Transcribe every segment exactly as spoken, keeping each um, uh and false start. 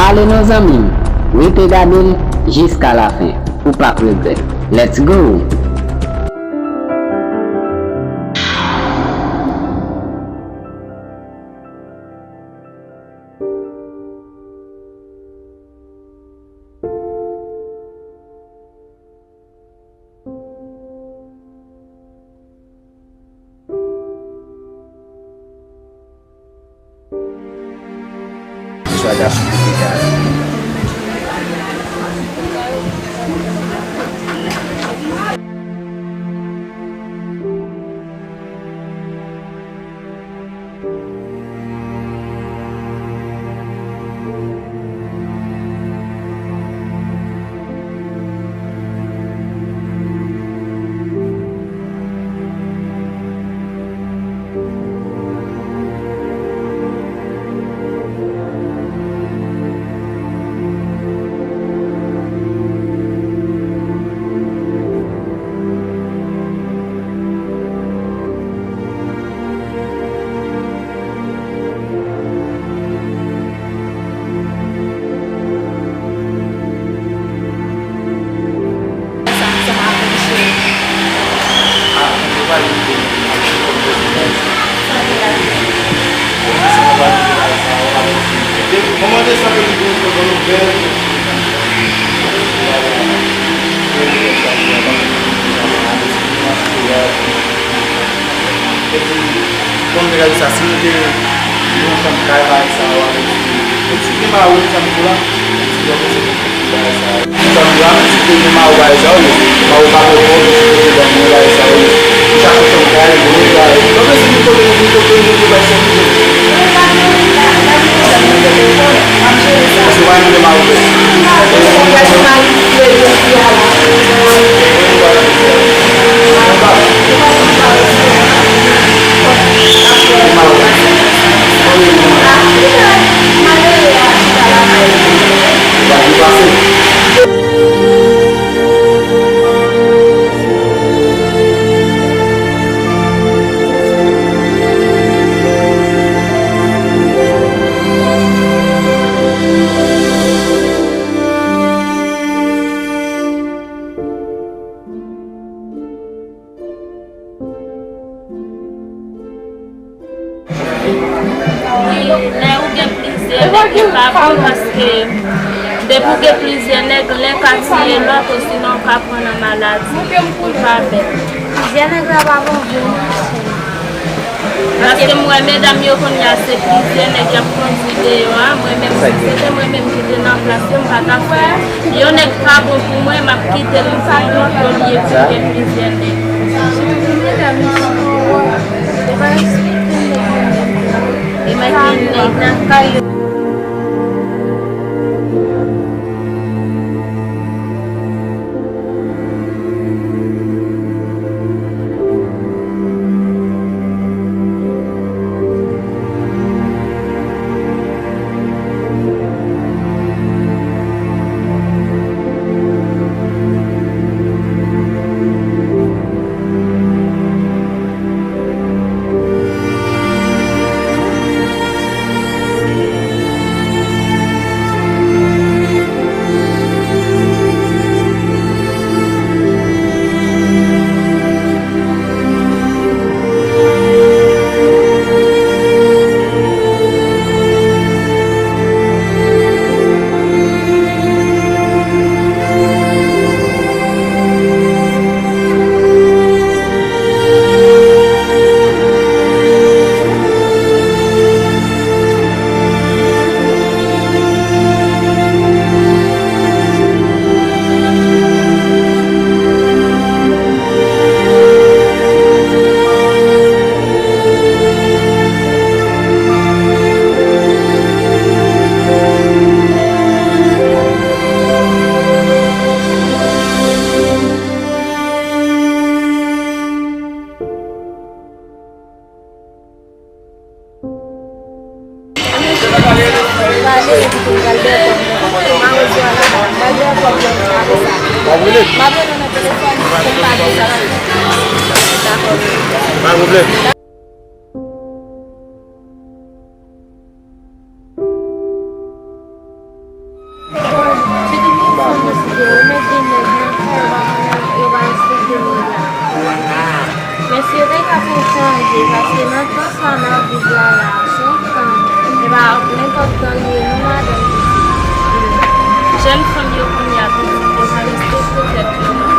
Ale non zanmi m, rete gade l jiska lafen, ou p ap regrèt. Let's go! Swa gason ki te gade. Epi, kòm te gade sa, si nou te, nou ansanm kay bagay sa yo, avèk si, si gen mawo, sa nou la, si yo te se pou bagay sa yo. Sa nou la, si te gen mawo bagay sa yo, mawo pa poko, si te ban mwen bagay sa yo, nou chache ansanm kay, nou bagay. Kòm si nou kote, nou kote, nou kote, bagay sa yo. Wi, lè ou gen plizyè nèg, li pa bon, paske depi w gen plizyè nèg, len ka tiye lòt, osinon w ka pran nan maladi. Li pa bèl. Plizyè nèg la pa bon vre non, cheri. Paske m wè medam yo kounye a se plizyè nèg y ap kondui deyò a, mwen menm si se te mwen menm ki te nan plas yo, m pa ta fè. Yon nèg pa bon pou mwen, m ap kite l pou lòt olye pou gen plizyè nèg. E mwen ki nèg nan kay yo. Sosyete ka pou chanje, paske nan tan sa n ap viv la, la, se yon tan, e pa nenpòt tan li ye non, madanm. Jèn fanm yo kounye a, pitit, yo pa respekte tèt yo non.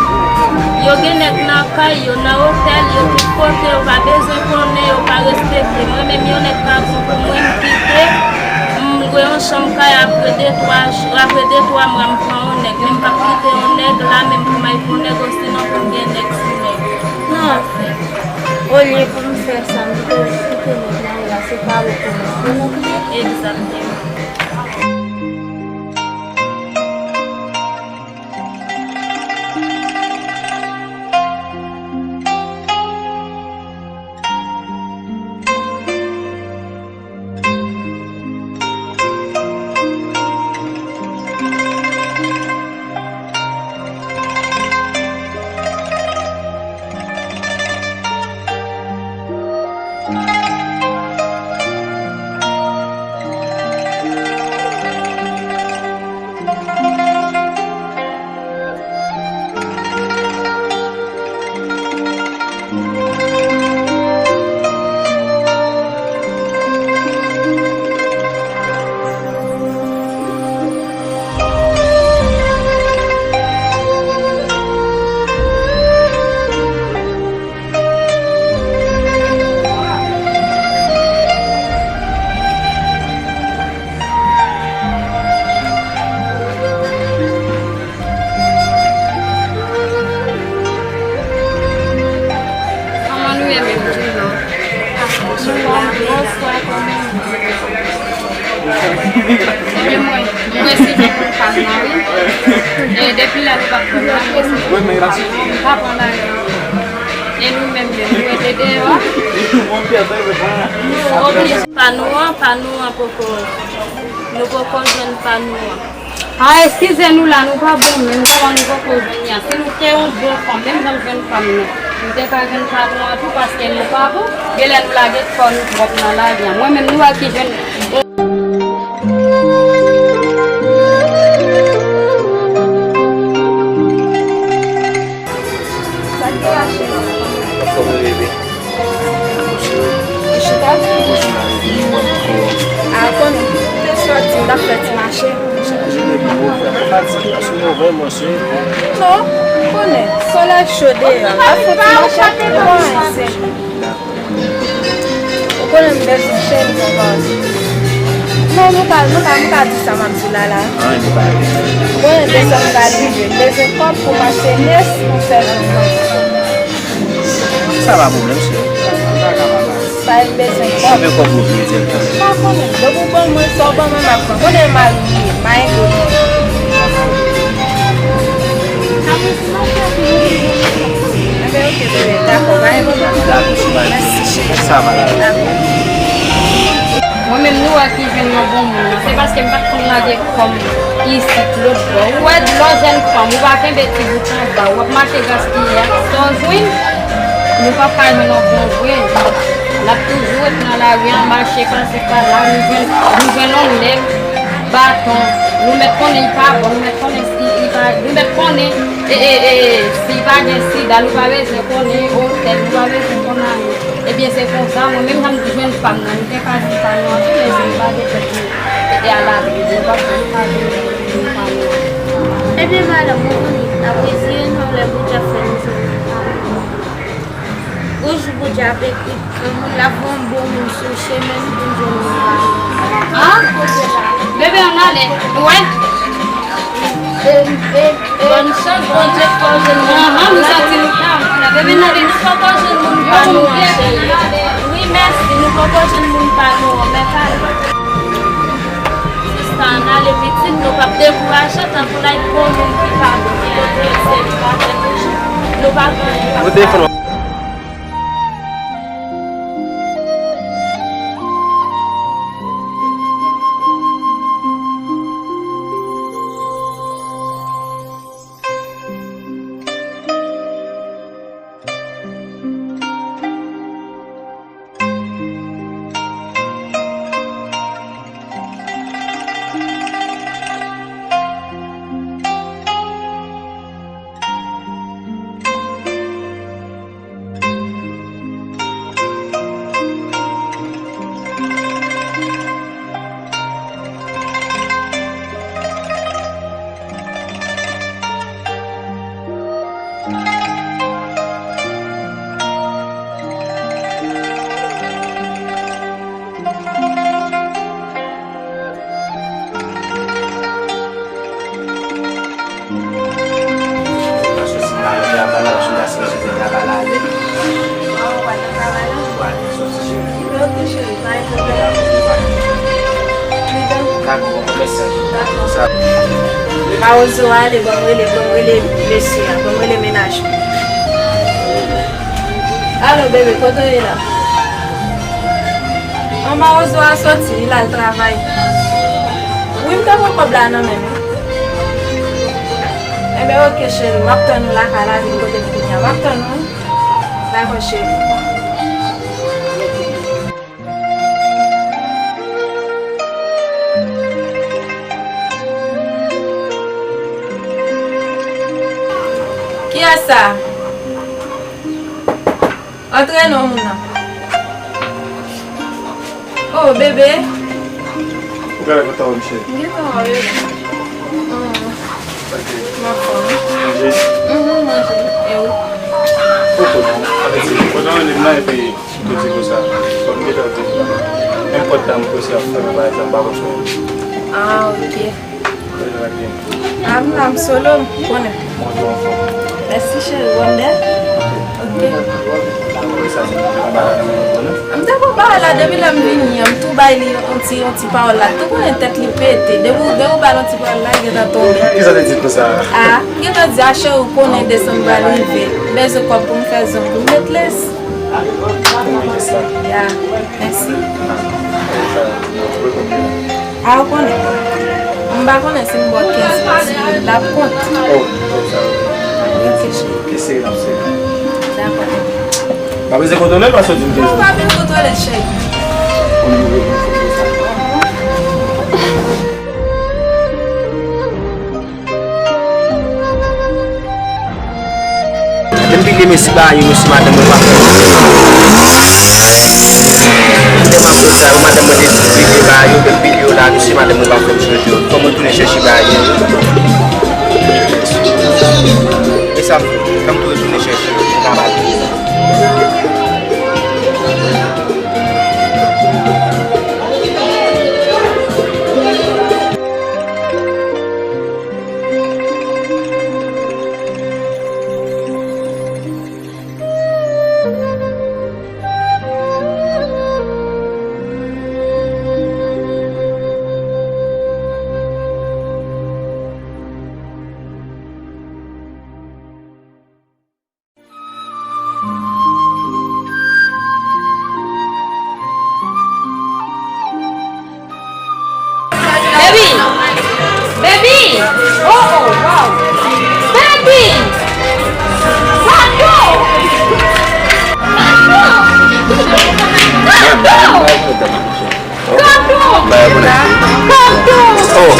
Yo gen nèg nan kay yo, nan otèl yo, tout kote, yo pa bezwen konnen, yo pa respekte. Mwen menm, yon nèg pa bon pou mwen, m kite, m lwe yon chanm kay, apre de, twa jou, apre de, twa mwa, m pran yon nèg. Men m p ap kite yon nèg la, menm pou m al pran yon nèg, osinon pou m gen nèg sou nèg. Non, anfen. Olye pou m fè sa, m kite, kite nèg la, la, se pa rekomanse non. Egzakteman. Kòman nou ye menm, Junior? Bonswa, kòman w ye? Ebyen, mwen, mwen se Junior pa m nan, wi. E depi lè nou pa t konn la, mwen se Junior pa m nan, m pa pran lajan. E nou menm, menm, nou rete deyò. Nou oblije. Pa nou an, pa nou an poko. Nou poko jwenn pa nou an. Ah, eskize nou la, nou pa bon menm, kòman nou poko jwenn li a? Si nou te yon bon fanm, menm jan m jwenn fanm nan, nou te ka jwenn pa nou an tou, paske nou pa bon. Genlè nou lage kò nou twòp nan lajan. Mwen menm, nou wè ki jwenn bon. Sa ki mache? Anfòm ou reve? Ou chita? Poze m a reve, m wè m ankò. A, konnen, m te sòti, m t ap fè ti mache. Chak jou depi m ouvè, m fatige, paske m ouvè, m wè se. Non, m konnen, solèy cho deyò, m ap fè ti mache, m pa anyen, se. Ou konnen m bezwen cheri konpa. Non, nou ka, nou ka, nou ka di sa m ap di la la. Anyen nou pa di. Ou konnen de sa m ka rive. M bezwen kòb pou m achte nes pou m fè zanfan. Sa pa pwoblèm, cheri. Sa e m bezwen kòb. Konbyen kòb ou vle egzakteman? M pa konnen. Depi w ban mwen sa w ban mwen, m ap pran. Konnen mari m ye, marengo m ye. Enben, oke, bebe, dakò, pa gen pwoblèm. Dakò, cheri. Mèsi, cheri. Sa va. Dakò. Mwen menm, nou wè ki jwenn yon bon moun nan, se paske m pa t konn lage kò m isit, lòt bò. Ou wè, lè w jèn fanm, ou pa kenbe ti bout anba, w ap mache gaspiye ak sa w jwenn, nou p ap ka jwenn yon bon vre. N ap toujou ret nan lari an, mache pase pa la, nou jwenn, nou jwenn yon nèg, baton, nou mèt konnen li pa bon, nou mèt konnen si li pa, nou mèt konnen, e, e, e, si li pa gen sida, nou pa bezwen konnen otèl, nou pa bezwen konnen anyen. Ebyen, se konsa, mwen menm, jan m jwenn pa m nan, m te ka di pa nou an tou, men si m pa gen tèt mwen, e, e alabri, m p ap janm ka jwenn pa nou an. Ebyen, madanm, mwen konnen, n ap reziye nou lè Bondye ap fè nou jwenn pa nou an. Yon jou Bondye ap ekri, yon moun l ap voye yon bon moun sou chemen nou pou n jwenn moun pa nou an. An? Bebe, ann ale. Ou wè? E, e, e. Bòn chans, Bondye fè w jwenn moun pa w. Anhan, nou santi nou ta. Bebe, n ale, nou poko jwenn moun pa nou an, cheri. Wi, mèsi, nou poko jwenn moun pa nou an, men pa nou. Sista, ann ale pitit, nou p ap dekouraje, tankou l ap gon moun ki pa bon, ki pote selibatè toujou. Nou pa konnen. Nou defann. Mawozo ale, ban m rele, ban m rele mesye a, ban m rele mennaj mwen. Alo, bebe, kote w ye la? An, mawozo a soti, li al travay. Wi, m te pran kòb la nan men m. Enben, oke, cheri, m ap tann ou lakay la, vin kote m kounye a. M ap tann ou. Dakò, cheri. Kiyès sa? Antre non, moun nan. Oh, bebe. Ou genlè kontan wè m, cheri? M gentan wè w, bebe. Mm. Ok. M anfòm. Manje? Mhm, manje. E ou? Poko non. Sa vle di, ou konn rele m nan epi ou di konsa. Fò m gentan di w. Menm pòt la, m prese ap fèmen, pa egzanp, m pa konn si w. Ah, ok. Kote w ye? Ah, m la, m solo, m konnen. Mwen tou anfòm. Mèsi, cheri. Wonder? Ok. Sa se yon bagay la nan men w, non? M te pran bagay la depi lè m vini an, m tou bay li yon ti, yon ti pawòl la. Tou konnen tèt li pete. Depi w, depi w ba l yon ti pawòl la, li gentan tonbe. Kisa w te di l konsa? Ah, m gentan di, ah, cheri, ou konnen desanm pral rive. M bezwen kòb pou m fè zong, pou m met lès. Pou m met lès la? Ya, mèsi. Ah, sa, mwen, mwen, mwen. Ah, ou konnen? M pa konnen si m ba w kenz mil, l ap kont. Oh, ok, sa. Ok, cheri. Ok, sere, n ap sere. Dakò. Pa bezwen kontwole l, paske w di m kenz mil. Non, pa bezwen kontwole l, cheri. Ou di w vle pou m fè sa. Lè m pile mesi ba yo, mesi madanm mwen pa fè m chanje. Lè m ap di sa yo, madanm mwen te di pile ba yo, lè m pile yo la, mesi madanm mwen pa fè m chanje yo. Fò mwen tounen chèche ba yo. E sa, fò m tou retounen chèche yo, pou m ka ba yo. Baby! Baby! Oh, oh, wow! Baby! Kado! Kado! Kado! Kado! Oh!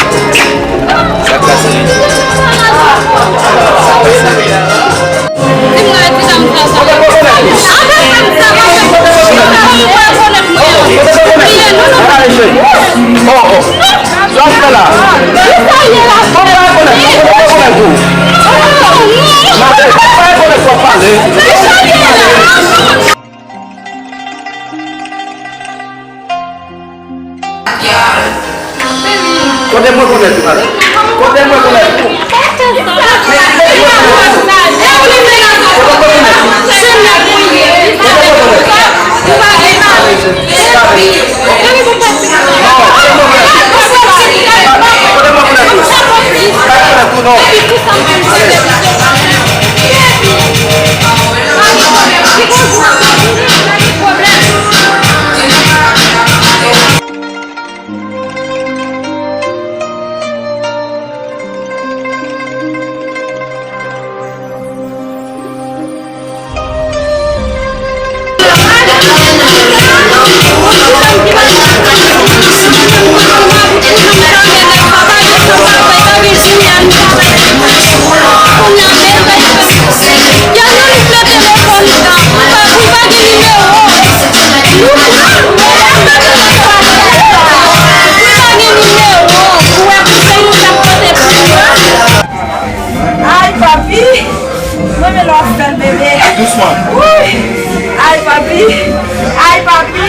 Sa pase? Sa pase? Kote mwen konnen tou, madanm? Kote mwen konnen tou? Ay, papi! Mwen, men lè w ap fè l, bebe. Dousman. Wouyy! Ay, papi! Ay, papi!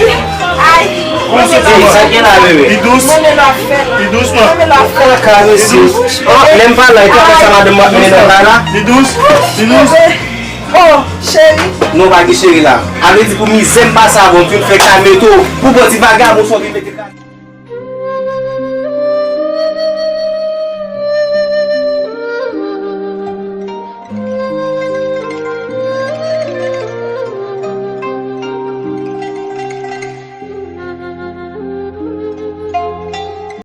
Ay! Kòman se fè sa gen la, bebe? Li dous. Mwen, men lè w ap fè l. Li dous, non? Mwen, men lè w ap fè l. Kaka, mesye. Li dous. Oh, lè m pa la, epi apre sa, madanm mwen ap mennen nan kay la. Li dous. Li dous. Oh, cheri. Non, pa gen cheri la. A vle di pou mizè m pase avè w, m fin fè kay meto. Pou bon ti vagabon sòti mete